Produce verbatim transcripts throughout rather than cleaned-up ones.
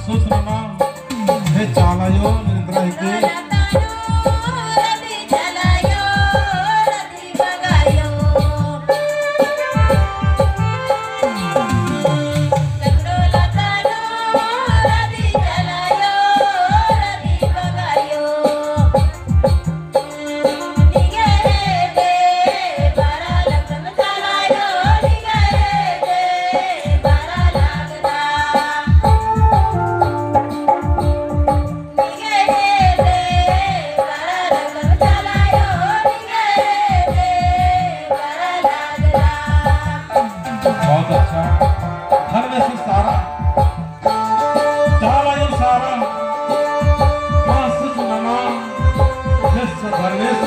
सोच नना, हे चाला आयो, निंद्रा हिके। बहुत अच्छा। धर्मेस सारा, चाला आयो सारा, पाँच सौ नना, जस धर्मेस,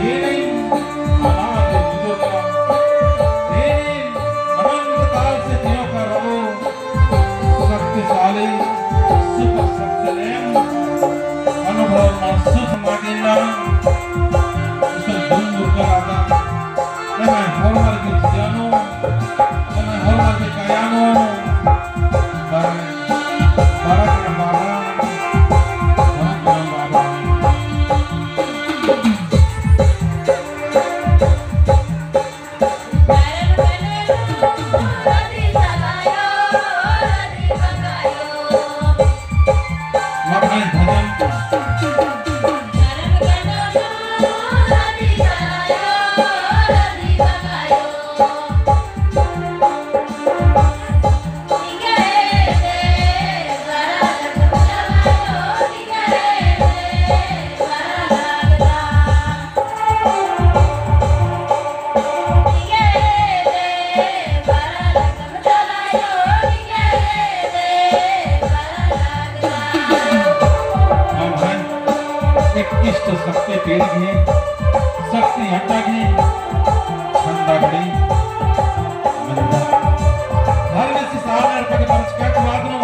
एन अनादि जुगों का, एन अनंत काल से जियों का रहो, शक्तिशाली, super शक्ति नेम, अनुभव मा सुख मागिना, उसे दूर कर आता। एम्है होरमर गे जिया नू, एम्है होरमर गे काया नू, बारा, बारा के बारा, बारा के बारा। हम हैं एक इष्ट शक्ति पीठ की, शक्ति अड्डा की, ठंडा घड़ी मंजा। धर्मेस सारा अर्पण के बरचका के बाद नो,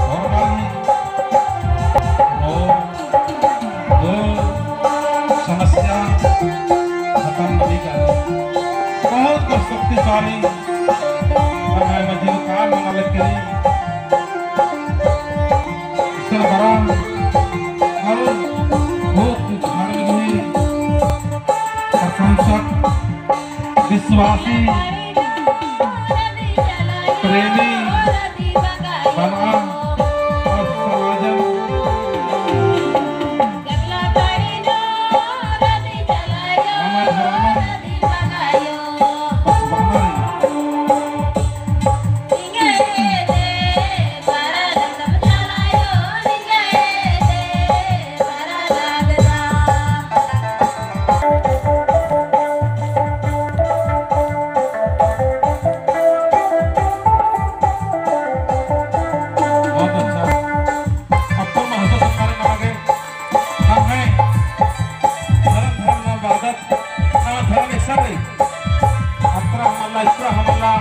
और बाद में, और तो समस्या खतम नहीं कर। बहुत, बहुत शक्तिशाली। और मैं मझी काम मना लग गई। ईश्वर बरा और बहुत धार्मिक हुई। प्रशंसक, विश्वासी, प्रेमी, बना और समाजन बहुत अच्छा। अब तो महसूस हमारे लगे। नम्है धर्म, धर्म नम बअदत, नम्है धर्म एकसन रई। अत्रा हूँ मल्ला, इत्रा हूँ मल्ला,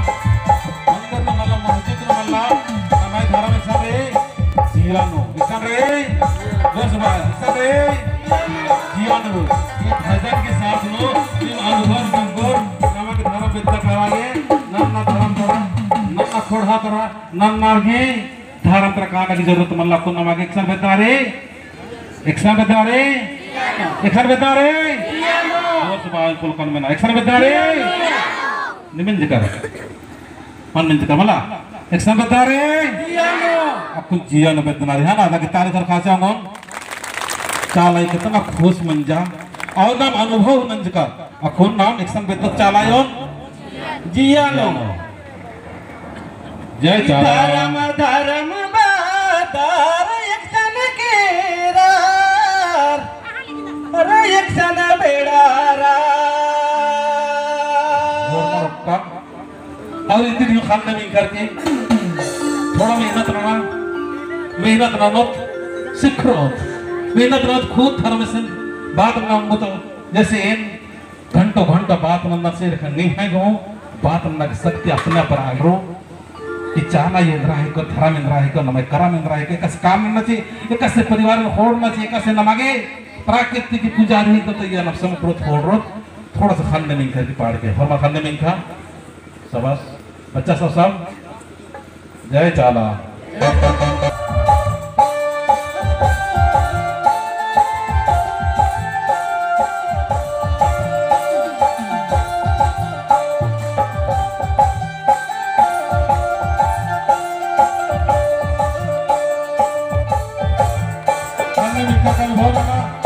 मंदिर नू मल्ला, मस्जिद नू मल्ला, नम्है धर्म एकसन रई, जिया नू। एकसन रई, जोर से बआ, एकसन रई, जिया नू। ई भजन के साथ नू, ई अनुभव संगोर, नमक धर्म बेद्दा करागे, नन्ना धर्म तरा, नन्ना खोड़हा तरा, नन्ना गे धर्म तरा काना की जरूरत मल्ला। अक्कुन नमा गे एकसन बेद्दा रई, एकसन बेद्दा रई, एकसन बेद्दा रई। जोर से बआ पुलकन मेना, एकसन बेद्दा रई। निमिन जिकर, मन मिन जिकर मला, एकसन बेद्दा रई। अक्कुन जिया नू बेद्दना रई, है ना? अदा गे ताली थर खाचा ओंगोन। चाला आयो केतना खुश मंजा, और नाम अनुभव नंजका। अक्कुन नाम एकसन बेद्दत चाला आयोन। जिया नू। जय चाला। धरम, धरम बातार एकसन केरार, अरे एकसन बेड़ारा। और इतनी खान में करके थोड़ा मेहनत नना, मेहनत ननोत, सिखरोत, मेहनत ननोत खुद धर्मेसिन बात नना ओंगोत, जैसे एन घंटों घंटा बात नन्ना से रखन नहीं है गो, बात नन्ना की शक्ति अपने आप आलरो, कि चाला आयो एन्दरा हिको, धरम एन्दरा हिको, नम्है करम एन्दरा हिको, एकासे काम नन्ना ची, एकासे परिवार में होड़ना ची, एकासे नमा गे प्राकृतिक पूजा रई तो, तो ये नब समक्रोत होड़रोत, थोड़ा सा खान में करके पाड़ के, होरमा खान में खा, शाबाश, बच्चा सब, सब, जय चाला। अन्ने मिक्का कल भोजना।